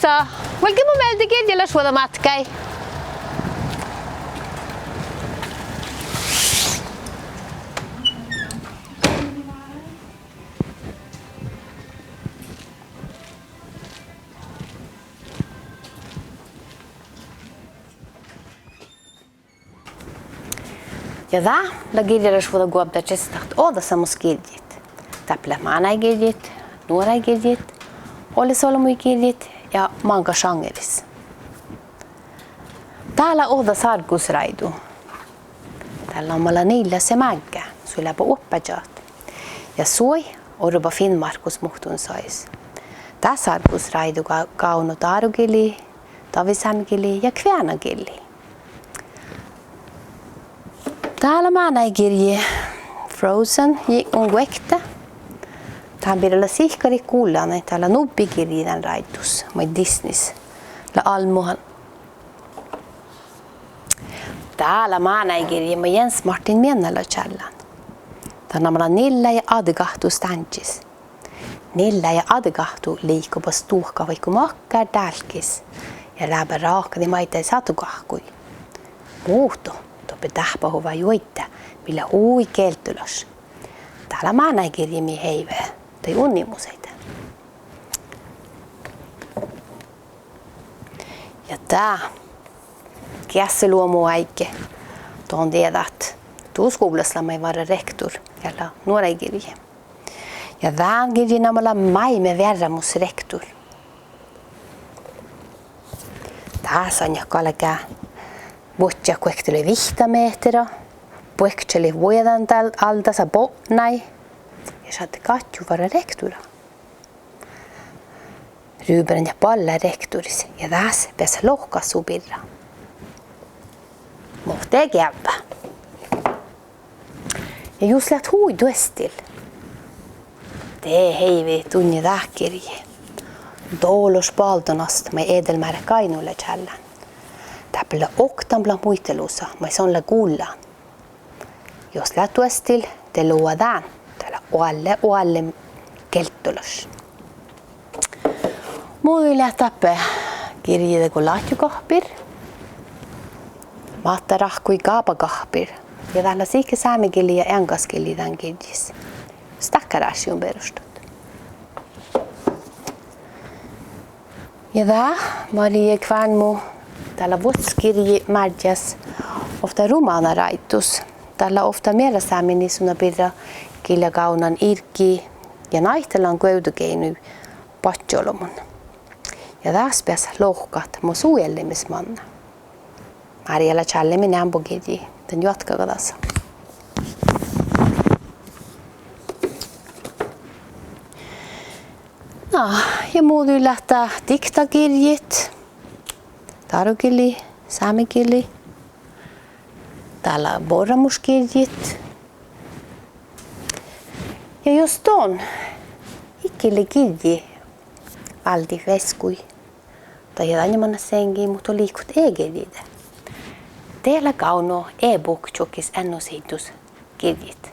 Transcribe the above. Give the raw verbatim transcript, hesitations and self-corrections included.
Sa, vuolggát mu mielde girjjelašvuođa mátkái. Ja dá lea girjjelašvuođa Guovdageassá dat ođđa samus girjjit. Dáppe leat mánáidgirjjit, nuoraidgirjjit, ollesolbmogirjjit ja máŋga šangeris. Dá lea ođđa sárgusráidu. Dál namma lea Nilla semágga, su leaba oappážat. Ja suoi orrubba Finnmárkkus muhtun sajis. Dát sárgusráidu gá-, gávdno dárogillii, davvisámegillii ja kvienagillii. Dá lea mánáidgirji Frozen ji-, un guokte. Dán birra lea sihkkarit gullan, dál lea nubbi girji dán ráiddus, maid Disneys lea almmuhan. Dá lea mánáidgirji maid Jens Martin Mienna lea čállán. Dán namma lea Nilla ja adegáhtu stándžis. Nilla ja adegáhtu liikobas stuohkat vaikko makkár dálkis ja leaba ráhkadit maiddái sátogahkui. Muhto doppe dáhpáhuvá juoidá mii lea hui gieldolaš. Dá lea mánáidgirji mii heive daid unnimusaid. Ja dá geasseluomaáiggi, don dieđát, du skuvllas lea maid várra rektor, ja lea nuoraidgirji. Ja dán girjji namma lea Máilmmi vearramus rektor. Dás oainnát galgá vuodjat guokte lea vihtta mehtera, buokččalit vuođáalddasa botnái ja šaddet gádju várra rektora. Ruberan ballá rektoris ja dás beasat lohkat su birra. Muhto de geavvá. Ja jus leat hui duostil, de heivejit duinna dát girji, Dološ báldonas, maid Edel Márek Gáinnu lea čállán. Dáppe lea oktanuppelot muitalusa maid son lea gullan. Jus leat duostil, de loga dán, dat lea oalle, oalle gieldolaš. Muđui leat dáppe girji dego ládjogahpir, Máttaráhkui gábagahpir, ja dát lea sihke sámegillii ja eaŋgasgillii dán girjjis. Stákkárášjun beroštat. Ja dá Marie Kvernmo, dá lea vuosttaš girji Márjjás, ovtta rumánaráiddus. Dát lea ovtta mearrasámini sutnná birra gilljagávdnan irggi ja náitalan guovdageainnu badjeolbmon. Ja dás beasat lohkat mo su eallimis manná. Márjá lea čállimin eambbo girjji dan juotkkagadasa. Na, ja muđui leat dá diktagirjjit, dárogillii, sámegillii. Dá lea borramušgirjjit. Ja jus don iige lea girji váldit veaskui, dahje dainna manná seŋgii, muhto liikot e-girjjide, de lea gávdno e-bok čuokkis N O siidus girjjit.